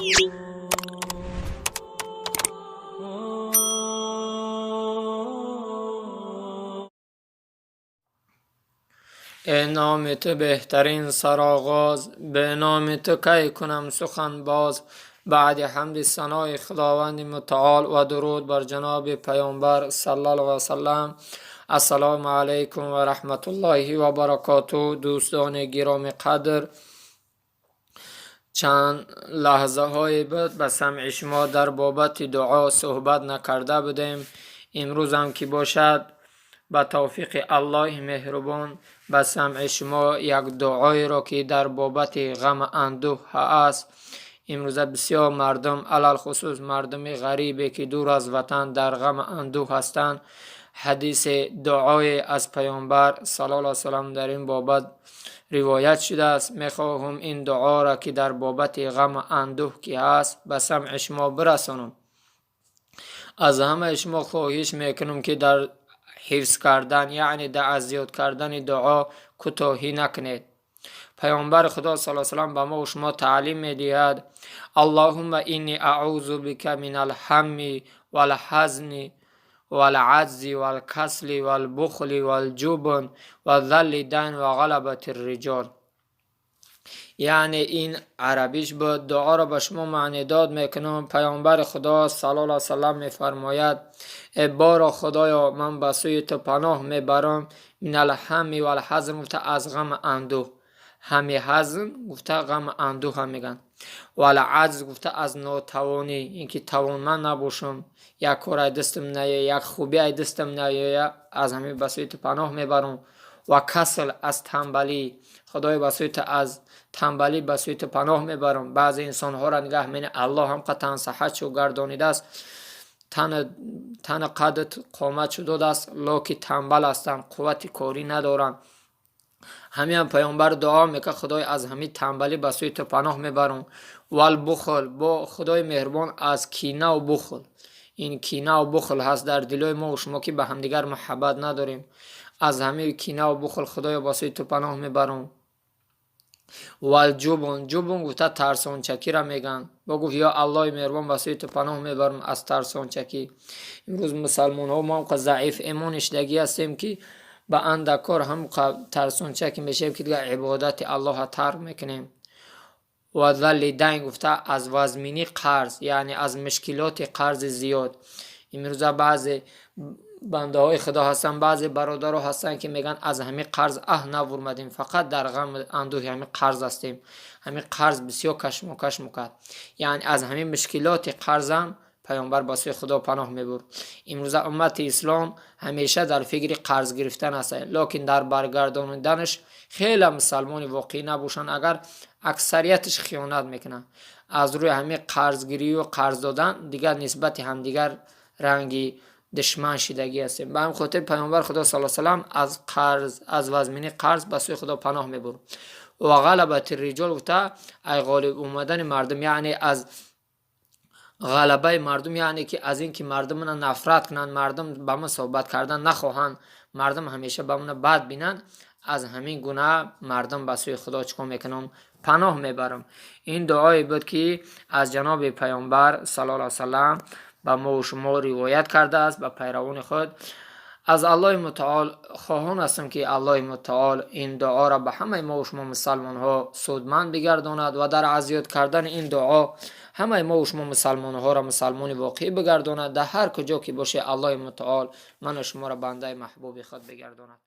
Эй номи ту беҳтарин сароғоз, бе номи ту кай кунам сухан боз. Баъди ҳамди санои Худованди Мутаол ва дуруд бар ҷаноби Паёмбар саллаллоҳу алайҳи васаллам, ассалому алайкум ва раҳматуллоҳи ва баракоту. Дӯстони гироми қадр, чанд лаҳзаҳое буд, ба самъи шумо дар бобати дуо суҳбат накарда будем. Имрӯзам ки бошад, ба тавфиқи Аллоҳи меҳрубон ба самъи шумо як дуоеро, ки дар бобати ғам андӯҳ аст. Имрӯза бисёр мардум, алалхусус мардуми ғарибе, ки дур аз ватан дар ғам андӯҳ ҳастанд, ҳадисе, дуое аз Паёмбар саллаллоҳу алайҳи васаллам дар ин бобат ривоят шудааст. Мехоҳам ин дуоро, ки дар бобати ғам андӯҳ ки ҳаст, ба самъи шумо бирасонам. Аз ҳамаи шумо хоҳиш мекунам, ки дар ҳифз кардан, яъне дар аз ёд кардани дуо кӯтоҳӣ накунед. Паёмбари Худо саллаллоҳу алайҳи васаллам ба мо шумо таълим медиҳад: Аллоҳумма инни аъузу бика мин алҳамми валҳазни валъаҷзи валкасли валбухли валҷубн ва залли дайн ва ғалабати риҷол. Яъне ин арабиш буд. Дуоро ба шумо маънидод мекунам. Паёмбари Худо саллаллоҳу алайҳи васаллам мефармояд: э боро Худоё, ман ба сӯи ту паноҳ мебарам, мин алҳамми валҳазн гуфта аз ғам андӯҳ, ҳамми ҳазн гуфта ғам андӯҳ ҳам мегӯянд, валъаҷз гуфта аз нотавонӣ, ин ки тавонманд набошам, як кор ай дастам наояд, як хубӣ ай дастам наояд, аз ҳамин ба сӯи ту паноҳ мебарам. Ва касл, аз танбалӣ, Худоё, ба сӯи ту аз танбалӣ ба сӯи ту паноҳ мебарам. Баъзе инсонҳоро нигаҳ мене, Аллоҳ ҳам тансаҳатшу гардонидааст, тана қадат қоматшу додааст, локин танбал ҳастанд, қуввати корӣ надоранд. Ҳамиам паёмбар дуо мекард: Худоё, аз ҳамин танбалӣ ба сӯи ту паноҳ мебарам. Валбухл, бо Худои меҳрубон аз кинаву бухл. Ин кинаву бухл ҳаст дар дилои мо шумо, ки ба ҳамдигар муҳаббат надорем. Аз ҳамин кинаву бухл, Худоё, ба сӯи ту паноҳ мебарам. Валҷубун, ҷубун гуфта тарсончакиро мегӯянд. Бо гуфт: ё Аллоҳи меҳрубон, ба сӯи ту паноҳ мебарам аз тарсончакӣ. Имрӯз мусалмонҳо мо ҳамқа заиф имон шидагӣ ҳастем, ки ба андак кор ҳамқа тарсончакӣ мешавем, ки дигар ибодати Аллоҳро тарк мекунем. Ва залли дайн гуфта аз вазминии қарз, яъне аз мушкилоти қарзи зиёд. Имрӯза баъзе бандаҳои Худо ҳастанд, баъзе бародаро ҳастанд, ки мегӯянд: аз ҳамин қарз аҳ навурмадем, фақат дар ғам андӯҳи ҳамин қарз ҳастем. Ҳамин қарз бисёр кашмокаш мекард. Яъне аз ҳамин мушкилоти қарзам паёмбар ба сӯи Худо паноҳ мебурд. Имрӯза уммати ислом ҳамеша дар фикри қарз гирифтан аст, лекин дар баргардониданаш хеле мусалмони воқеӣ набошанд, агар аксарияташ хиёнат мекунанд. Аз рӯи ҳамин қарзгирию қарз додан дигар нисбати ҳамдигар ранги душман шидагӣ ҳастем. Ба ҳамин хотир паёмбар Худо саллаллоҳу алайҳи васаллам аз қарз, аз вазминии қарз ба сӯи Худо паноҳ мебурд. Ва ғалабати риҷол гуфта ай ғолиб омадани мардум, яъне аз ғалабаи мардум, яъне ки аз ин ки мардум мана нафрат кунанд, мардум ба ман суҳбат кардан нахоҳанд, мардум ҳамеша ба мана бад бинанд, аз ҳамин гуна мардум ба сӯи Худо чӣ кор мекунам? Паноҳ мебарам. Ин дуое буд, ки аз ҷаноби паёмбар саллаллоҳу алайҳи васаллам ба мо шумо ривоят кардааст, ба пайравони худ. Аз Аллоҳи Мутаол хоҳон ҳастам, ки Аллоҳи Мутаол ин дуоро ба ҳамаи мо шумо мусалмонҳо судманд бигардонад ва дар аз ёд кардани ин дуо ҳамаи мо шумо мусалмонҳоро мусалмони воқеӣ бигардонад. Дар ҳар куҷо ки боше, Аллоҳи Мутаол ману шуморо бандаи маҳбуби худ бигардонад.